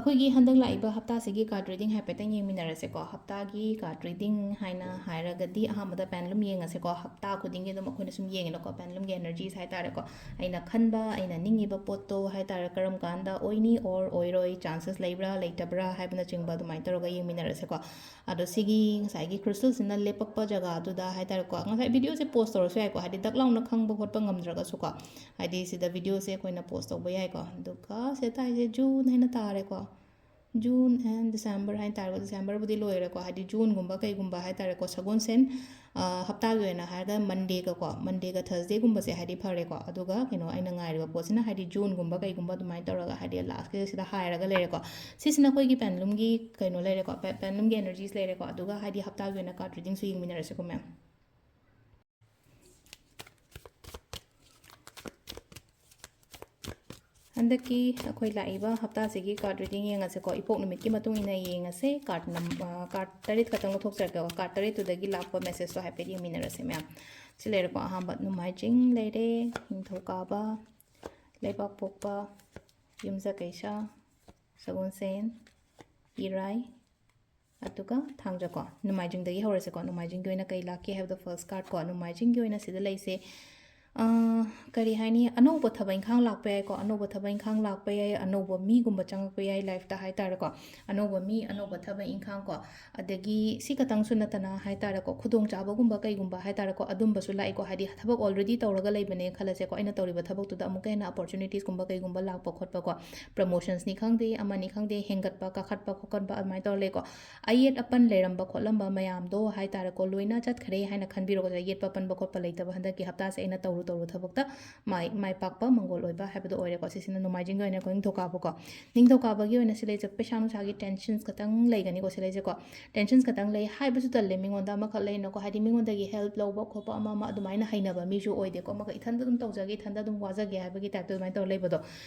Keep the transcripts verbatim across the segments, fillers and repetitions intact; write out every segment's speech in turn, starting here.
ꯑꯩꯈꯣꯏꯒꯤ ꯍꯟꯗꯛ ꯂꯥꯛꯏꯕ ꯍꯞꯇꯥꯁꯤꯒꯤ card reading ꯍꯥꯏꯐꯦꯠꯇꯪ ꯌꯦꯡꯃꯤꯟꯅꯔꯁꯦꯀꯣ꯫ ꯍꯞꯇꯥꯒꯤ card reading ꯍꯥꯏꯅ ꯍꯥꯏꯔꯒꯗꯤ ꯑꯍꯥꯟꯕꯗ pendulum ꯌꯦꯡꯉꯁꯦꯀꯣ꯫ ꯍꯞꯇꯥ ꯈꯨꯗꯤꯡꯒꯤ ꯑꯗꯨꯝ ꯑꯩꯈꯣꯏꯅ ꯁꯨꯝ ꯌꯦꯡꯉꯤꯅꯀꯣ, pendulumꯒꯤ energies ꯍꯥꯏꯇꯥꯔꯦꯀꯣ꯫ ꯑꯩꯅ ꯈꯟꯕ, ꯑꯩꯅ ꯅꯤꯡꯉꯤꯕ ꯄꯣꯠꯇꯣ ꯍꯥꯏꯇꯥꯔꯦ, ꯀꯔꯝ ꯀꯥꯟꯗ ꯑꯣꯏꯅꯤ or ꯑꯣꯏꯔꯣꯏ, chances ꯂꯩꯕ꯭ꯔꯥ ꯂꯩꯇꯕ꯭ꯔꯥ ꯍꯥꯏꯕꯅꯆꯤꯡꯕ ꯑꯗꯨꯃꯥꯏꯅ ꯇꯧꯔꯒ ꯌꯦꯡꯃꯤꯟꯅꯔꯁꯦꯀꯣ꯫ ꯑꯗꯣ ꯁꯤꯒꯤ ꯉꯁꯥꯏꯒꯤ crystalꯁꯤꯅ ꯂꯦꯞꯄꯛꯄ ꯖꯒꯥꯗꯨꯗ ꯍꯥꯏꯇꯥꯔꯦꯀꯣ, ꯉꯁꯥꯏ videoꯁꯦ pause ꯇꯧꯔꯁꯨ ꯌꯥꯏꯀꯣ, ꯍꯥꯏꯗꯤ ꯗꯛ ꯂꯥꯎꯅ ꯈꯪꯕ ꯈꯣꯠꯄ ꯉꯝꯗ꯭ꯔꯒꯁꯨꯀꯣ꯫ ꯍꯥꯏꯗꯤ ꯁꯤꯗ videoꯁꯦ ꯑꯩꯈꯣꯏꯅ pause ꯇꯧꯕ ꯌꯥꯏꯀꯣ꯫ ꯑꯗꯨꯒ ꯁꯤꯗ ꯇꯥꯏꯁꯦ June ꯍꯥꯏꯅ ꯇꯥꯔꯦꯀꯣ꯫ June and December ꯍꯥꯏꯅ ꯇꯥꯔꯦꯀꯣ꯫ Decemberꯕꯨꯗꯤ ꯂꯣꯏꯔꯦꯀꯣ, ꯍꯥꯏꯗꯤ Juneꯒꯨꯝꯕ ꯀꯩꯒꯨꯝꯕ ꯍꯥꯏꯇꯥꯔꯦꯀꯣ, ꯁꯒꯣꯜꯁꯦꯟ, ꯑ, ꯍꯞꯇꯥꯒꯤ ꯑꯣꯏꯅ ꯍꯥꯏꯔꯒ Mondayꯒꯀꯣ, Mondayꯒ Thursdayꯒꯨꯝꯕꯁꯦ ꯍꯥꯏꯗꯤ ꯐꯔꯦꯀꯣ꯫ ꯑꯗꯨꯒ ꯀꯩꯅꯣ, ꯑꯩꯅ ꯉꯥꯏꯔꯤꯕ ꯄꯣꯠꯁꯤꯅ ꯍꯥꯏꯗꯤ Juneꯒꯨꯝꯕ ꯀꯩꯒꯨꯝꯕ ꯑꯗꯨꯃꯥꯏꯅ ꯇꯧꯔꯒ ꯍꯥꯏꯗꯤ lastꯀꯤ ꯁꯤꯗ ꯍꯥꯏꯔꯒ ꯂꯩꯔꯦꯀꯣ꯫ ꯁꯤꯁꯤꯅ ꯑꯩꯈꯣꯏꯒꯤ pendulumꯒꯤ ꯀꯩꯅꯣ ꯂꯩꯔꯦꯀꯣ, pe-, pendulumꯒꯤ energies ꯂꯩꯔꯦꯀꯣ꯫ ꯑꯗꯨꯒ ꯍꯥꯏꯗꯤ ꯍꯞꯇꯥꯒꯤ ꯑꯣꯏꯅ card readingꯁꯨ ꯌꯦꯡꯃꯤꯟꯅꯔꯁꯤꯀꯣ, ma'am꯫ ꯍꯟꯗꯛꯀꯤ ꯑꯩꯈꯣꯏ ꯂꯥꯛꯏꯕ ꯍꯞꯇꯥꯁꯤꯒꯤ card reading ꯌꯦꯡꯉꯁꯦꯀꯣ꯫ ꯏꯄꯣꯛ ꯅꯨꯃꯤꯠꯀꯤ ꯃꯇꯨꯡ ꯏꯟꯅ ꯌꯦꯡꯉꯁꯦ꯫ Card ꯅꯝ-, ꯑ, card ꯇꯔꯦꯠ ꯈꯛꯇꯪ ꯂꯧꯊꯣꯛꯆꯔꯛꯀꯦꯀꯣ꯫ Card ꯇꯔꯦꯠꯇꯨꯗꯒꯤ ꯂꯥꯛꯄ messageꯇꯣ ꯍꯥꯏꯐꯦꯠ ꯌꯦꯡꯃꯤꯟꯅꯔꯁꯦ, ma'am꯫ ꯁꯤ ꯂꯩꯔꯦꯀꯣ꯫ ꯑꯍꯥꯟꯕ ꯅꯣꯡꯃꯥꯏꯖꯤꯡ ꯂꯩꯔꯦ, ꯅꯤꯡꯊꯧꯀꯥꯕ, ꯂꯩꯕꯥꯛꯄꯣꯛꯄ, ꯌꯨꯝꯖꯀꯩꯁ, ꯁꯒꯣꯜꯁꯦꯟ, ꯏꯔꯥꯏ, ꯑꯗꯨꯒ ꯊꯥꯡꯖꯀꯣ꯫ ꯅꯣꯡꯃꯥꯏꯖꯤꯡꯗꯒꯤ ꯍꯧꯔꯁꯦꯀꯣ꯫ ꯅꯣꯡꯃꯥꯏꯖꯤꯡꯒꯤ ꯑꯣꯏꯅ ꯀꯩ ꯂꯥꯛꯀꯦ ꯍꯥꯏꯕꯗꯣ first cardꯀꯣ꯫ ꯅꯣꯡꯃꯥꯏꯖꯤꯡꯒꯤ ꯑꯣꯏꯅ ꯁꯤꯗ ꯂꯩꯁꯦ, ꯑ, ꯀꯔꯤ ꯍꯥꯏꯅꯤ, ꯑꯅꯧꯕ ꯊꯕꯛ ꯏꯪꯈꯥꯡ ꯂꯥꯛꯄ ꯌꯥꯏꯀꯣ꯫ ꯑꯅꯧꯕ ꯊꯕꯛ ꯏꯪꯈꯥꯡ ꯂꯥꯛꯄ ꯌꯥꯏ, ꯑꯅꯧꯕ ꯃꯤꯒꯨꯝꯕ ꯆꯪꯉꯛꯄ ꯌꯥꯏ lifeꯇ ꯍꯥꯏꯇꯥꯔꯦꯀꯣ꯫ ꯑꯅꯧꯕ ꯃꯤ, ꯑꯅꯧꯕ ꯊꯕꯛ ꯏꯪꯈꯥꯡꯀꯣ꯫ ꯑꯗꯒꯤ ꯁꯤ ꯈꯛꯇꯪꯁꯨ ꯅꯠꯇꯅ ꯍꯥꯏꯇꯥꯔꯦꯀꯣ, ꯈꯨꯗꯣꯡꯆꯥꯕꯒꯨꯝꯕ ꯀꯩꯒꯨꯝꯕ ꯍꯥꯏꯇꯥꯔꯦꯀꯣ, ꯑꯗꯨꯝꯕꯁꯨ ꯂꯥꯛꯏꯀꯣ꯫ ꯍꯥꯏꯗꯤ ꯊꯕꯛ already ꯇꯧꯔꯒ ꯂꯩꯕꯅꯦ ꯈꯜꯂꯁꯦꯀꯣ, ꯑꯩꯅ ꯇꯧꯔꯤꯕ ꯊꯕꯛꯇꯨꯗ ꯑꯃꯨꯛꯀ ꯍꯦꯟꯅ opportunitiesꯀꯨꯝꯕ ꯀꯩꯒꯨꯝꯕ ꯂꯥꯛꯄ ꯈꯣꯠꯄꯀꯣ, promotionsꯅꯤ ꯈꯪꯗꯦ, ꯑꯃꯅꯤ ꯈꯪꯗꯦ, ꯍꯦꯟꯒꯠꯄ, ꯀꯥꯈꯠꯄ, ꯈꯣꯀꯠꯄ ꯑꯗꯨꯃꯥꯏꯅ ꯇꯧꯔ ꯂꯩꯀꯣ꯫ ꯑꯌꯦꯠ ꯑꯄꯟ ꯂꯩꯔꯝꯕ ꯈꯣꯠꯂꯝꯕ ꯃꯌꯥꯝꯗꯣ ꯍꯥꯏꯇꯥꯔꯦꯀꯣ, ꯂꯣꯏꯅ ꯆꯠꯈ꯭ꯔꯦ ꯍꯥꯏꯅ ꯈꯟꯕꯤꯔꯣꯀꯣ꯫ ꯌꯦꯠꯄ ꯄꯟꯕ ꯈꯣꯠꯄ ꯂꯩꯇꯕ, ꯍꯟꯗꯛꯀꯤ ꯍꯞꯇꯥꯁꯦ ꯑꯩꯅ ꯇꯧꯔꯨ ꯇꯧꯔꯨ ꯊꯕꯛꯇ ꯃꯥꯏ, ꯃꯥꯏ ꯄꯥꯛꯄ, ꯃꯪꯒꯣꯜ ꯑꯣꯏꯕ ꯍꯥꯏꯕꯗꯣ ꯑꯣꯏꯔꯦꯀꯣ꯫ ꯁꯤꯁꯤꯅ ꯅꯣꯡꯃꯥꯏꯖꯤꯡꯒꯤ ꯑꯣꯏꯅ ꯑꯩꯈꯣꯏ ꯅꯤꯡꯊꯧꯀꯥꯕꯀꯣ꯫ ꯅꯤꯡꯊꯧꯀꯥꯕꯒꯤ ꯑꯣꯏꯅ ꯁꯤ ꯂꯩꯁꯦ ꯄꯩꯁꯥ ꯅꯨꯡꯁꯥꯒꯤ tensions ꯈꯛꯇꯪ ꯂꯩꯒꯅꯤꯀꯣ꯫ ꯁꯤ ꯂꯩꯁꯦꯀꯣ, tensions ꯈꯛꯇꯪ ꯂꯩ ꯍꯥꯏꯕꯁꯨ ꯇꯜꯂꯦ ꯃꯤꯉꯣꯟꯗ꯫ ꯑꯃꯈꯛ ꯂꯩꯅꯀꯣ, ꯍꯥꯏꯗꯤ ꯃꯤꯉꯣꯟꯗꯒꯤ help ꯂꯧꯕ ꯈꯣꯠꯄ ꯑꯃ ꯑꯃ ꯑꯗꯨꯃꯥꯏꯅ ꯍꯩꯅꯕ ꯃꯤꯁꯨ ꯑꯣꯏꯗꯦꯀꯣ꯫ ꯑꯃꯈꯛ ꯏꯊꯟꯗ ꯑꯗꯨꯝ ꯇꯧꯖꯒꯦ, ꯏꯊꯟꯗ ꯑꯗꯨꯝ ꯋꯥꯖꯒꯦ ꯍꯥꯏꯕꯒꯤ typeꯇ ꯑꯗꯨꯃꯥꯏꯅ ꯇꯧꯔ ꯂꯩꯕꯗꯣ꯫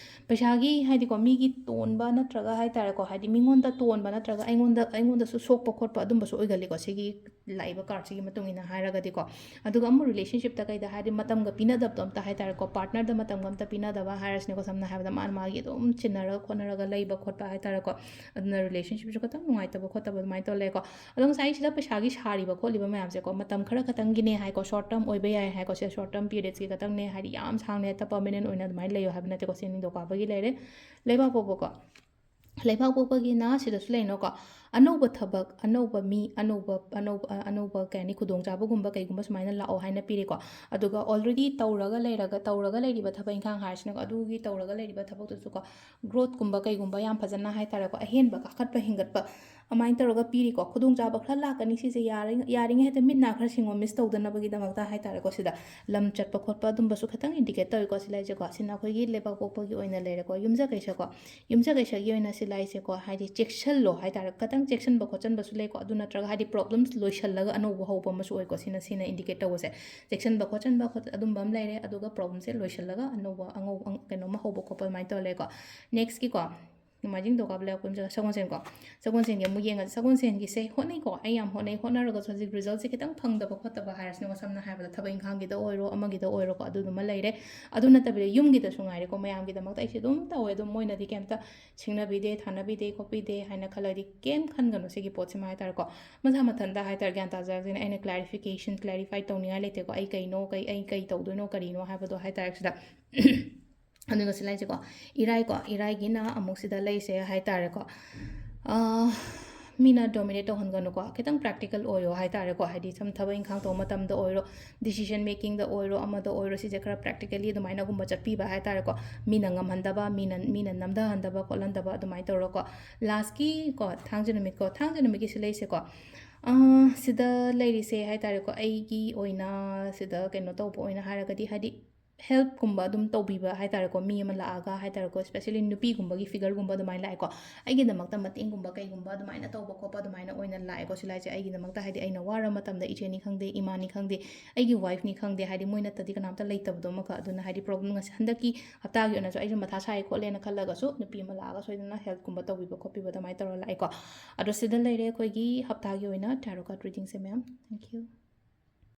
ꯄꯩꯁꯥꯒꯤ ꯍꯥꯏꯗꯤꯀꯣ, ꯃꯤꯒꯤ ꯇꯣꯟꯕ ꯅꯠꯇ꯭ꯔꯒ ꯍꯥꯏꯇꯥꯔꯦꯀꯣ, ꯍꯥꯏꯗꯤ ꯃꯤꯉꯣꯟꯗ ꯇꯣꯟꯕ ꯅꯠꯇ꯭ꯔꯒ ꯑꯩꯉꯣꯟꯗ, ꯑꯩꯉꯣꯟꯗꯁꯨ ꯁꯣꯛꯄ ꯈꯣꯠꯄ ꯑꯗꯨꯝꯕꯁꯨ ꯑꯣꯏꯒꯜꯂꯤꯀꯣ꯫ ꯁꯤꯒꯤ ꯂꯥꯛꯏꯕ ꯀꯥꯔꯠꯁꯤꯒꯤ ꯃꯇꯨꯡ ꯏꯟꯅ ꯍꯥꯏꯔꯒꯗꯤꯀꯣ꯫ ꯑꯗꯨꯒ ꯑꯃꯨꯛ ꯔꯤꯂꯦꯁꯟꯁꯤꯞꯇ ꯀꯩꯗ ꯍꯥꯏꯔꯗꯤ ꯃꯇꯝꯒ ꯄꯤꯅꯗꯕꯗꯣ ꯑꯝꯇ ꯍꯥꯏ ꯇꯥꯔꯦꯀꯣ, ꯄꯥꯔꯠꯅꯔꯗ ꯃꯇꯝꯒ ꯑꯝꯇ ꯄꯤꯅꯗꯕ ꯍꯥꯏꯔꯁꯤꯅꯦꯀꯣ, ꯁꯝꯅ ꯍꯥꯏꯔꯕꯗ ꯃꯥꯅ ꯃꯥꯒꯤ ꯑꯗꯨꯝ ꯆꯤꯟꯅꯔꯒ ꯈꯣꯠꯅꯔꯒ ꯂꯩꯕ ꯈꯣꯠꯄ ꯍꯥꯏ ꯇꯥꯔꯦꯀꯣ꯫ ꯑꯗꯨꯅ ꯔꯤꯂꯦꯁꯟꯁꯤꯞꯁꯨ ꯈꯤꯇꯪ ꯅꯨꯡꯉꯥꯏꯇꯕ ꯈꯣꯠꯇꯕ ꯑꯗꯨꯃꯥꯏꯅ ꯇꯧꯔ ꯂꯩꯀꯣ꯫ ꯑꯗꯣ ꯉꯁꯥꯏ ꯁꯤꯗ ꯄꯩꯁꯥꯒꯤ ꯁꯥꯔꯤꯕ ꯈꯣꯠꯂꯤꯕ ꯃꯌꯥꯝꯁꯦꯀꯣ, ꯃꯇꯝ ꯈꯔ ꯈꯛꯇꯪꯒꯤꯅꯦ ꯍꯥꯏꯀꯣ, ꯁꯣꯔꯠ ꯇꯔꯝ ꯑꯣꯏꯕ ꯌꯥꯏ ꯍꯥꯏꯀꯣ, ꯁꯤꯗ ꯁꯣꯔꯠ ꯇꯔꯝ ꯄꯤꯔꯤꯌꯗꯁꯀꯤ ꯈꯛꯇꯪꯅꯦ, ꯍꯥꯏꯗꯤ ꯌꯥꯝ ꯁꯥꯡꯅ ꯍꯦꯛꯇ ꯄꯔꯃꯅꯦꯟ ꯑꯣꯏꯅ ꯑꯗꯨꯃꯥꯏꯅ ꯂꯩꯌꯣ ꯍꯥꯏꯕ ꯅꯠꯇꯦꯀꯣ꯫ ꯁꯤ ꯅꯤꯡꯊꯧꯀꯥꯕꯒꯤ ꯂꯩꯔꯦ꯫ ꯂꯩꯕꯥꯛ ꯄꯣꯛꯄꯀꯣ, ꯂꯩꯕꯥꯛ ꯄꯣꯛꯄꯒꯤꯅ ꯁꯤꯗꯁꯨ ꯂꯩꯅꯀꯣ, ꯑꯅꯧꯕ ꯊꯕꯛ, ꯑꯅꯧꯕ ꯃꯤ, ꯑꯅꯧꯕ, ꯑꯅꯧꯕ, ꯑꯅꯧꯕ ꯀꯩ ꯍꯥꯏꯅꯤ, ꯈꯨꯗꯣꯡꯆꯥꯕꯒꯨꯝꯕ ꯀꯩꯒꯨꯝꯕ ꯁꯨꯃꯥꯏꯅ ꯂꯥꯛꯑꯣ ꯍꯥꯏꯅ ꯄꯤꯔꯤꯀꯣ꯫ ꯑꯗꯨꯒ already ꯇꯧꯔꯒ ꯂꯩꯔꯒ, ꯇꯧꯔꯒ ꯂꯩꯔꯤꯕ ꯊꯕꯛ ꯏꯪꯈꯥꯡ ꯍꯥꯏꯔꯤꯁꯤꯅꯀꯣ, ꯑꯗꯨꯒꯤ ꯇꯧꯔꯒ ꯂꯩꯔꯤꯕ ꯊꯕꯛꯇꯨꯁꯨꯀꯣ, ꯒ꯭ꯔꯣꯠꯀꯨꯝꯕ ꯀꯩꯒꯨꯝꯕ ꯌꯥꯝ ꯐꯖꯅ ꯍꯥꯏ ꯇꯥꯔꯦꯀꯣ, ꯑꯍꯦꯟꯕ ꯀꯥꯈꯠꯄ ꯍꯦꯟꯒꯠꯄ ꯑꯗꯨꯃꯥꯏꯅ ꯇꯧꯔꯒ ꯄꯤꯔꯤꯀꯣ꯫ ꯈꯨꯗꯣꯡꯆꯥꯕ ꯈꯔ ꯂꯥꯛꯀꯅꯤ, ꯁꯤꯁꯦ ꯌꯥꯔꯤ-, ꯌꯥꯔꯤꯉꯩ ꯍꯦꯛꯇ ꯃꯤꯠ ꯅꯥ ꯈꯔ ꯁꯤꯡꯉꯣ, ꯃꯤꯁ ꯇꯧꯗꯅꯕꯒꯤꯗꯃꯛꯇ ꯍꯥꯏ ꯇꯥꯔꯦꯀꯣ꯫ ꯁꯤꯗ ꯂꯝ ꯆꯠꯄ ꯈꯣꯠꯄ ꯑꯗꯨꯝꯕꯁꯨ ꯈꯤꯇꯪ ꯏꯟꯗꯤꯀꯦꯠ ꯇꯧꯋꯤꯀꯣ ꯁꯤ ꯂꯥꯏꯁꯦꯀꯣ꯫ ꯁꯤꯅ ꯑꯩꯈꯣꯏꯒꯤ ꯂꯩꯕꯥꯛ ꯄꯣꯛꯄꯒꯤ ꯑꯣꯏꯅ ꯂꯩꯔꯦꯀꯣ꯫ ꯌꯨꯝꯖꯀꯩꯁꯀꯣ, ꯌꯨꯝꯖꯀꯩꯁꯒꯤ ꯑꯣꯏꯅ ꯁꯤ ꯂꯥꯏꯁꯦꯀꯣ, ꯍꯥꯏꯗꯤ ꯆꯦꯛꯁꯤꯜꯂꯣ ꯍꯥꯏ ꯇꯥꯔꯦ, ꯈꯤꯇꯪ ꯆꯦꯛꯁꯤꯟꯕ ꯈꯣꯠꯆꯟꯕꯁꯨ ꯂꯩꯀꯣ꯫ ꯑꯗꯨ ꯅꯠꯇ꯭ꯔꯒ ꯍꯥꯏꯗꯤ ꯄ꯭ꯔꯣꯕ꯭ꯂꯦꯝꯁ ꯂꯣꯏꯁꯤꯜꯂꯒ ꯑꯅꯧꯕ ꯍꯧꯕ ꯑꯃꯁꯨ ꯑꯣꯏꯀꯣ꯫ ꯁꯤꯅ, ꯁꯤꯅ ꯏꯟꯗꯤꯀꯦꯠ ꯇꯧꯕꯁꯦ ꯆꯦꯛꯁꯤꯟꯕ ꯈꯣꯠꯆꯟꯕ ꯈꯣꯠ-, ꯑꯗꯨꯝꯕ ꯑꯃ ꯂꯩꯔꯦ꯫ ꯑꯗꯨꯒ ꯄ꯭ꯔꯣꯕ꯭ꯂꯦꯝꯁꯦ ꯂꯣꯏꯁꯤꯜꯂꯒ ꯑꯅꯧꯕ, ꯑꯉꯧ-, ꯑꯪ-, ꯀꯩꯅꯣꯝꯃ ꯍꯧꯕ ꯈꯣꯠꯄ ꯑꯗꯨꯃꯥꯏꯅ ꯇꯧꯔ ꯂꯩꯀꯣ꯫ ꯅꯦꯛꯁꯀꯤꯀꯣ, ꯅꯣꯡꯃꯥꯏꯖꯤꯡ ꯅꯤꯡꯊꯧꯀꯥꯕ ꯂꯩꯕꯥꯛꯄꯣꯛꯄ ꯌꯨꯝꯖꯒ ꯁꯒꯣꯜꯁꯦꯟꯀꯣ꯫ ꯁꯒꯣꯜꯁꯦꯟꯒꯤ ꯑꯃꯨꯛ ꯌꯦꯡꯉꯁꯤ꯫ ꯁꯒꯣꯜꯁꯦꯟꯒꯤꯁꯦ ꯍꯣꯠꯅꯩꯀꯣ, ꯑꯩ ꯌꯥꯝ ꯍꯣꯠꯅꯩ, ꯍꯣꯠꯅꯔꯒꯁꯨ ꯍꯧꯖꯤꯛ ꯔꯤꯖꯜꯠꯁꯦ ꯈꯤꯇꯪ ꯐꯪꯗꯕ ꯈꯣꯠꯇꯕ ꯍꯥꯏꯔꯁꯤꯅꯦꯀꯣ, ꯁꯝꯅ ꯍꯥꯏꯔꯕꯗ ꯊꯕꯛ ꯏꯪꯈꯥꯡꯒꯤꯗ ꯑꯣꯏꯔꯣ, ꯑꯃꯒꯤꯗ ꯑꯣꯏꯔꯣꯀꯣ, ꯑꯗꯨꯗꯨꯃ ꯂꯩꯔꯦ꯫ ꯑꯗꯨ ꯅꯠꯇꯕꯤꯗ ꯌꯨꯝꯒꯤꯗꯁꯨ ꯉꯥꯏꯔꯦꯀꯣ, ꯃꯌꯥꯝꯒꯤꯗꯃꯛꯇ ꯑꯩꯁꯦ ꯑꯗꯨꯝ ꯇꯧꯋꯦ, ꯑꯗꯨꯝ ꯃꯣꯏꯅꯗꯤ ꯀꯩꯝꯇ ꯁꯤꯡꯅꯕꯤꯗꯦ, ꯊꯥꯅꯕꯤꯗꯦ ꯈꯣꯠꯄꯤꯗꯦ ꯍꯥꯏꯅ ꯈꯜꯂꯗꯤ ꯀꯩꯝ ꯈꯟꯒꯅꯨ ꯁꯤꯒꯤ ꯄꯣꯠꯁꯤꯃ ꯍꯥꯏ ꯇꯥꯔꯦꯀꯣ꯫ ꯃꯁꯥ ꯃꯊꯟꯇ ꯍꯥꯏ ꯇꯥꯔꯦ, ꯒ꯭ꯌꯥꯟ ꯇꯥꯖꯔꯛꯁꯅꯤ꯫ ꯑꯩꯅ ꯀ꯭ꯂꯦꯔꯤꯐꯤꯀꯦꯁꯟ, ꯀ꯭ꯂꯦꯔꯤꯐꯥꯏ ꯇꯧꯅꯤꯡꯉꯥꯏ ꯂꯩꯇꯦꯀꯣ, ꯑꯩ ꯀꯩꯅꯣ, ꯀꯩ, ꯑꯩ ꯀꯩ ꯇꯧꯗꯣꯏꯅꯣ, ꯀꯔꯤꯅꯣ ꯍꯥꯏꯕꯗꯣ ꯍꯥꯏ ꯇꯥꯔꯦ ꯁꯤꯗ꯫ ꯑꯗꯨꯒ ꯁꯤ ꯂꯩꯁꯦꯀꯣ, ꯏꯔꯥꯏꯀꯣ, ꯏꯔꯥꯏꯒꯤꯅ ꯑꯃꯨꯛ ꯁꯤꯗ ꯂꯩꯁꯦ ꯍꯥꯏ ꯇꯥꯔꯦꯀꯣ꯫ ꯑꯥ, ꯃꯤꯅ ꯗꯣꯃꯤꯅꯦꯠ ꯇꯧꯍꯟꯒꯅꯨꯀꯣ, ꯈꯤꯇꯪ ꯄ꯭ꯔꯦꯛꯇꯤꯀꯦꯜ ꯑꯣꯏꯌꯣ ꯍꯥꯏ ꯇꯥꯔꯦꯀꯣ꯫ ꯍꯥꯏꯗꯤ ꯁꯝ ꯊꯕꯛ ꯏꯪꯈꯥꯡ ꯇꯧꯕ ꯃꯇꯝꯗ ꯑꯣꯏꯔꯣ, ꯗꯤꯁꯤꯖꯟ ꯃꯦꯀꯤꯡꯗ ꯑꯣꯏꯔꯣ, ꯑꯃꯗ ꯑꯣꯏꯔꯣ, ꯁꯤꯁꯦ ꯈꯔ ꯄ꯭ꯔꯦꯛꯇꯤꯀꯦꯜꯂꯤ ꯑꯗꯨꯃꯥꯏꯅꯒꯨꯝꯕ ꯆꯠꯄꯤꯕ ꯍꯥꯏ ꯇꯥꯔꯦꯀꯣ꯫ ꯃꯤꯅ ꯉꯝꯍꯟꯗꯕ, ꯃꯤꯅ, ꯃꯤꯅ ꯅꯝꯊꯍꯟꯗꯕ ꯈꯣꯠꯍꯟꯗꯕ ꯑꯗꯨꯃꯥꯏꯅ ꯇꯧꯔꯣꯀꯣ꯫ ꯂꯥꯁꯀꯤꯀꯣ, ꯊꯥꯡꯖ ꯅꯨꯃꯤꯠꯀꯣ, ꯊꯥꯡꯖ ꯅꯨꯃꯤꯠꯀꯤ ꯁꯤ ꯂꯩꯁꯦꯀꯣ꯫ ꯑꯥ, ꯁꯤꯗ ꯂꯩꯔꯤꯁꯦ ꯍꯥꯏ ꯇꯥꯔꯦꯀꯣ, ꯑꯩꯒꯤ ꯑꯣꯏꯅ ꯁꯤꯗ ꯀꯩꯅꯣ ꯇꯧꯕ ꯑꯣꯏꯅ ꯍꯥꯏꯔꯒꯗꯤ, ꯍꯥꯏꯗꯤ ꯍꯦꯜꯞꯀꯨꯝꯕ ꯑꯗꯨꯝ ꯇꯧꯕꯤꯕ ꯍꯥꯏ ꯇꯥꯔꯦꯀꯣ, ꯃꯤ ꯑꯃ ꯂꯥꯛꯑꯒ ꯍꯥꯏ ꯇꯥꯔꯦꯀꯣ, especially ꯅꯨꯄꯤꯒꯨꯝꯕꯒꯤ ꯐꯤꯒꯔꯒꯨꯝꯕ ꯑꯗꯨꯃꯥꯏꯅ ꯂꯥꯛꯑꯦꯀꯣ, ꯑꯩꯒꯤꯗꯃꯛꯇ ꯃꯇꯦꯡꯒꯨꯝꯕ ꯀꯩꯒꯨꯝꯕ ꯑꯗꯨꯃꯥꯏꯅ ꯇꯧꯕ ꯈꯣꯠꯄ ꯑꯗꯨꯃꯥꯏꯅ ꯑꯣꯏꯅ ꯂꯥꯛꯑꯦꯀꯣ ꯁꯤꯂꯥꯏꯁꯦ꯫ ꯑꯩꯒꯤꯗꯃꯛꯇ ꯍꯥꯏꯗꯤ ꯑꯩꯅ ꯋꯥꯔ ꯃꯇꯝꯗ ꯏꯆꯦꯅꯤ ꯈꯪꯗꯦ, ꯏꯃꯥꯅꯤ ꯈꯪꯗꯦ, ꯑꯩꯒꯤ ꯋꯥꯏꯐꯅꯤ ꯈꯪꯗꯦ, ꯍꯥꯏꯗꯤ ꯃꯣꯏ ꯅꯠꯇꯗꯤ ꯀꯅꯥꯝꯇ ꯂꯩꯇꯕꯗꯣ ꯑꯃꯈꯛ꯫ ꯑꯗꯨꯅ ꯍꯥꯏꯗꯤ ꯄ꯭ꯔꯣꯕ꯭ꯂꯦꯝ ꯉꯁꯤ ꯍꯟꯗꯛꯀꯤ ꯍꯞꯇꯥꯒꯤ ꯑꯣꯏꯅꯁꯨ ꯑꯩꯁꯨ ꯃꯊꯥ ꯁꯥꯏ ꯈꯣꯠꯂꯦꯅ ꯈꯜꯂꯒꯁꯨ ꯅꯨꯄꯤ ꯑꯃ ꯂꯥꯛꯑꯒ ꯁꯣꯏꯗꯅ ꯍꯦꯜꯞꯀꯨꯝꯕ ꯇꯧꯕꯤꯕ ꯈꯣꯠꯄꯤꯕ ꯑꯗꯨꯃꯥꯏꯅ ꯇꯧꯔ ꯂꯥꯛꯑꯦꯀꯣ꯫ ꯑꯗꯣ ꯁꯤꯗ ꯂꯩꯔꯦ ꯑꯩꯈꯣꯏꯒꯤ ꯍꯞꯇꯥꯒꯤ ꯑꯣꯏꯅ tarot card readingꯁꯦ, ma'am. Thank you꯫